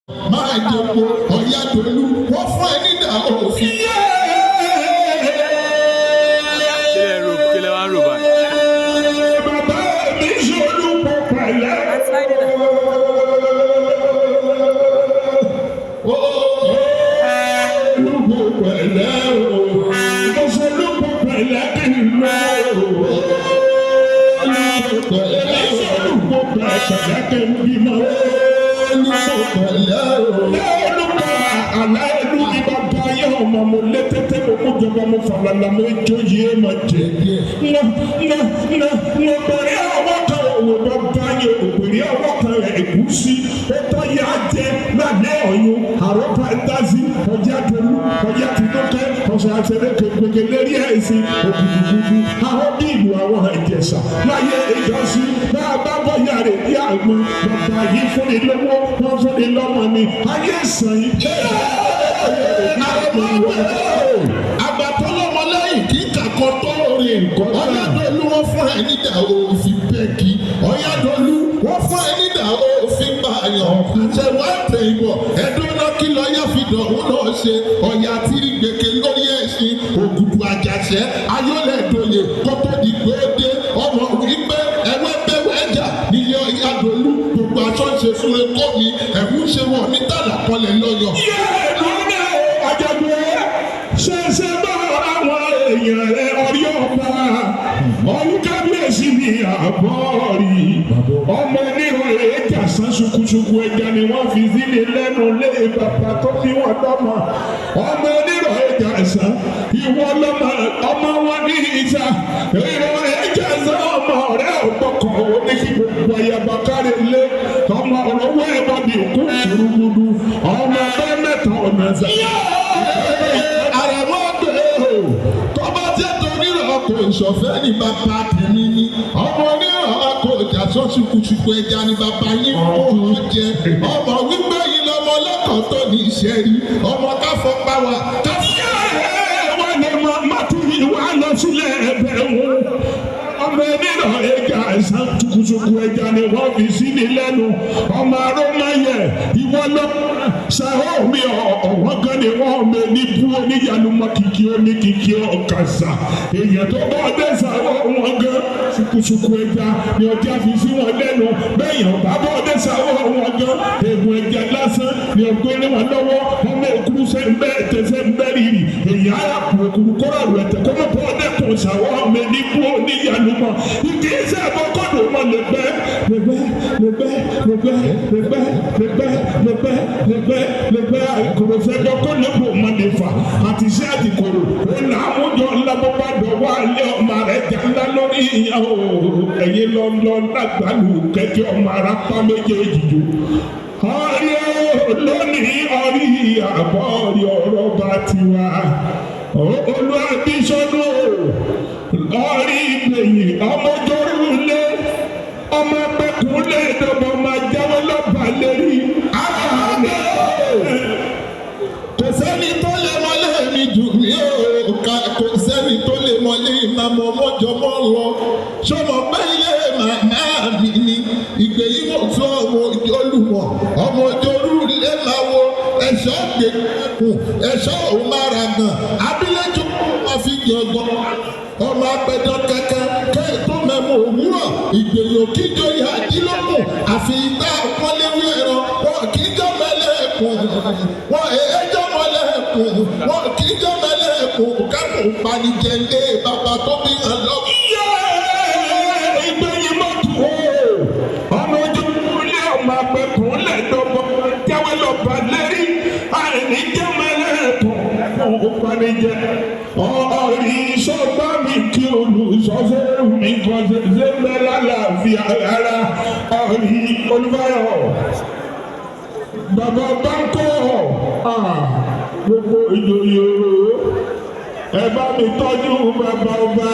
Máa jẹpo Ọ̀yádolú, wọ́n fún ẹ nídà òfin. Kí lẹ rò? Kí lẹ wá ń rò báyìí? Bàbá mi ṣolúpọ̀ pẹ̀lẹ́. Olúpọ̀ pẹ̀lẹ́ o. Mo ṣolúpọ̀ pẹ̀lẹ́ kí n lọ. Olùpọ̀ pẹ̀lẹ́ o. Ṣolúpọ̀ pẹ̀lẹ́ kí n bímọ. Olùpọ̀ pẹ̀lẹ́ o. Olùkọ́ aláìlú ní bàbá yẹ ọmọ mo lé tètè mo mú jọba mo falala mo jó yé ma jẹ. Nà nà nà nà pẹ̀lẹ́ ọwọ́ kan òwò bàbá yẹ òpèrè ọwọ́ kan rẹ̀ ẹ̀gúsí. Ó tọ́ yà jẹ lálẹ́ ọ̀yún àrọ́pá dásí ọjà tolú ọjà tinúkẹ́ ọ̀sẹ̀ àṣẹlẹ̀ kékeré lérí ẹ̀sìn òkùnkùnkùn àwọn bí ìlú àwọn Ìjẹ̀ṣà láyé ìjọsìn bá a bá bọ́ yàrá ìdí àgbọn bàbá yìí fúnni lówó wọ́n fúnni lọ́mọ ni ayé ìsàn yìí. Àgbà tó lọ́mọ lẹ́yìn kì í kàkọ́ tó rìn. Ọ̀yádolú, wọ́n fún ẹ nídà òfin bẹ́ẹ̀kì. Ọ̀yádolú, wọ́n fún ẹ nídà òfin pààyàn. Àṣẹwọ́ àtẹ ìbọ̀ ẹ̀dùn náà kí lọ́ọ́yà fi dọ̀hún náà ṣe. Ọ̀yà tí rí gbèké lórí ẹ̀sìn ògùdù àjàṣẹ́ ayọ́lẹ̀dọ̀yè kótó di pé ó dé ọmọ wípé ẹwẹ́ bẹ́wẹ́ jà nílé Ọ̀yádolú, gbogbo aṣọ ń ṣe súre kó mi ẹ̀wù ń ṣe wọ̀ ní tàlà kọlẹ̀ lọ́yọ̀. Ṣẹṣẹ bá àwọn èèyàn rẹ ọrí ọba ọrí kábíyèsí ní àbọ̀rí ọmọ onírò ẹja sán ṣukuṣuku ẹja ni wọ́n fi sílẹ̀ lẹ́nu lé bàbá tó bí wọn lọ́mọ. Ọmọ onírò ẹja sán, ìwọ lọ́mọ ọmọ wọn ní ìta ìrò ẹja sán, ọmọ rẹ ọgbọkàn òní kí gbogbo ayaba kárí lé ọmọ ọlọ́wọ́ ẹ̀bọ bí òkú kúrúgudu ọmọ bẹ́ẹ̀ mẹ́ta ọ̀nà ẹ̀sẹ̀. Àrẹ̀mọ́ gbé o, tó bá jẹ́ torírọ̀ kò ìṣọ̀fẹ́ ní bàbá tèmi ni. Ọmọ onírọ̀ kò jà sọ ṣùkùṣùkù ẹja ní bàbá yín kó o jẹ. Ọmọ wípé yín lọmọ ọlọ́kàn tó ní iṣẹ́ rí ọmọ káfọ́ pa wá káfọ́. Wọ́n lè mọ mátìrì wá lọ sílẹ̀ ẹ̀bẹ̀ wọn. Ọmọ onírọ̀ ẹja ẹ̀sán tukutuku ẹja ni wọ́n fi sí ní lẹ́nu. Ọmọ arómáyẹ ìwọ lọ sàhó mi ọ̀wọ́n gan ni wọ́n mi ní bú oníyàlúmọ̀ kìkì omi kìkì ọ̀kàṣà. Èèyàn tó bọ́ ọdẹ sàhó wọn gan tukutuku ẹja ni ọjà fi sí wọn lẹ́nu. Bẹ́ẹ̀yàn bá bọ́ ọdẹ sàhó wọn gan egun ẹja lásán ni ọgbẹ́ni wọn lọ́wọ́. Ọmọ òkúrú sẹ́ ń bẹ́ẹ̀ tẹ́sẹ̀ ń bẹ́ẹ̀ rírì. Èèyàn á kú òkúrú kọ́ra rẹ̀ tẹ̀ kọ́mọ́ bọ́ ọdẹ kùn sàhó mi ní bú oníyàlúmọ̀ kì í ṣe àbọ̀ kọ́dọ̀ mọ̀ lè pẹ́ lè pẹ́ lè pẹ́ lè pẹ́ lè pẹ́ lè pẹ́ lè pẹ́ lè pẹ́ lè pẹ́ àìkòrò fẹ́ kó lè bò mọ̀ lè fà àti iṣẹ́ àtìkòrò ó là á mújọ ńlá bó bá dọ̀wọ́ alẹ́ ọmọ rẹ̀ jà ńlá lórí ìyá o ẹ̀yin lọ́lọ́ lágbàlù kẹ́kẹ́ ọmọ arápá méjèèjì jù ọrí lónìí ọrí àbọ̀ ọrí ọ̀rọ̀ bá tiwa olùwàbísọ́nù ọrí ìgbẹ̀yìn ọmọjọ́rú lé ọmọ pẹ̀kúnlé dọ̀bọ̀ máa jáwé lọ́ba lérí. Kò sẹ́ni tó lè mọlé mi jù mí o ká, kò sẹ́ni tó lè mọlé màmá ọmọjọmọ lọ sọmọ pé ilé màmá mi ni ìgbéyìí mo tún ọmọ olùmọ̀ ọmọ ojorú lé máa wo ẹ̀ṣọ́ gbẹ̀kùn ẹ̀ṣọ́ òun máa ra gan abiléjọ wọn fi yàngàn ọmọ apẹ̀dọ̀ kankan kẹ́ tó mẹ́mú òwúrọ̀ ìgbèyàn kíjọ yà dílókùn àfi ìgbà pọ́nléwé ẹran wọn kì í jọ́ mẹ́lẹ́kùn wọn èéjọ́ mọ́lẹ́kùn wọn kì í jọ́ mẹ́lẹ́kùn kákùn panijẹ́lé bàbá tó bí hàn lọ́wọ́. Ìgbẹ̀yìn mọ́tò ọmọ ojú ilé ọmọ apẹ̀kùn lẹ́dọ̀bọ̀ jáwé lọ́ba lérí àìní jẹ́mẹ́lẹ́kùn òpanijẹ́ ọ̀rí sọ́gbà mi kí olùsọ́fẹ́ mi kan ṣe ṣe mẹ́lá láàfin ara ọ̀rí olúfayọ̀ bàbá báńkọ̀ gbogbo ìjòyè ẹ bá mi tọ́jú bàbá ọba.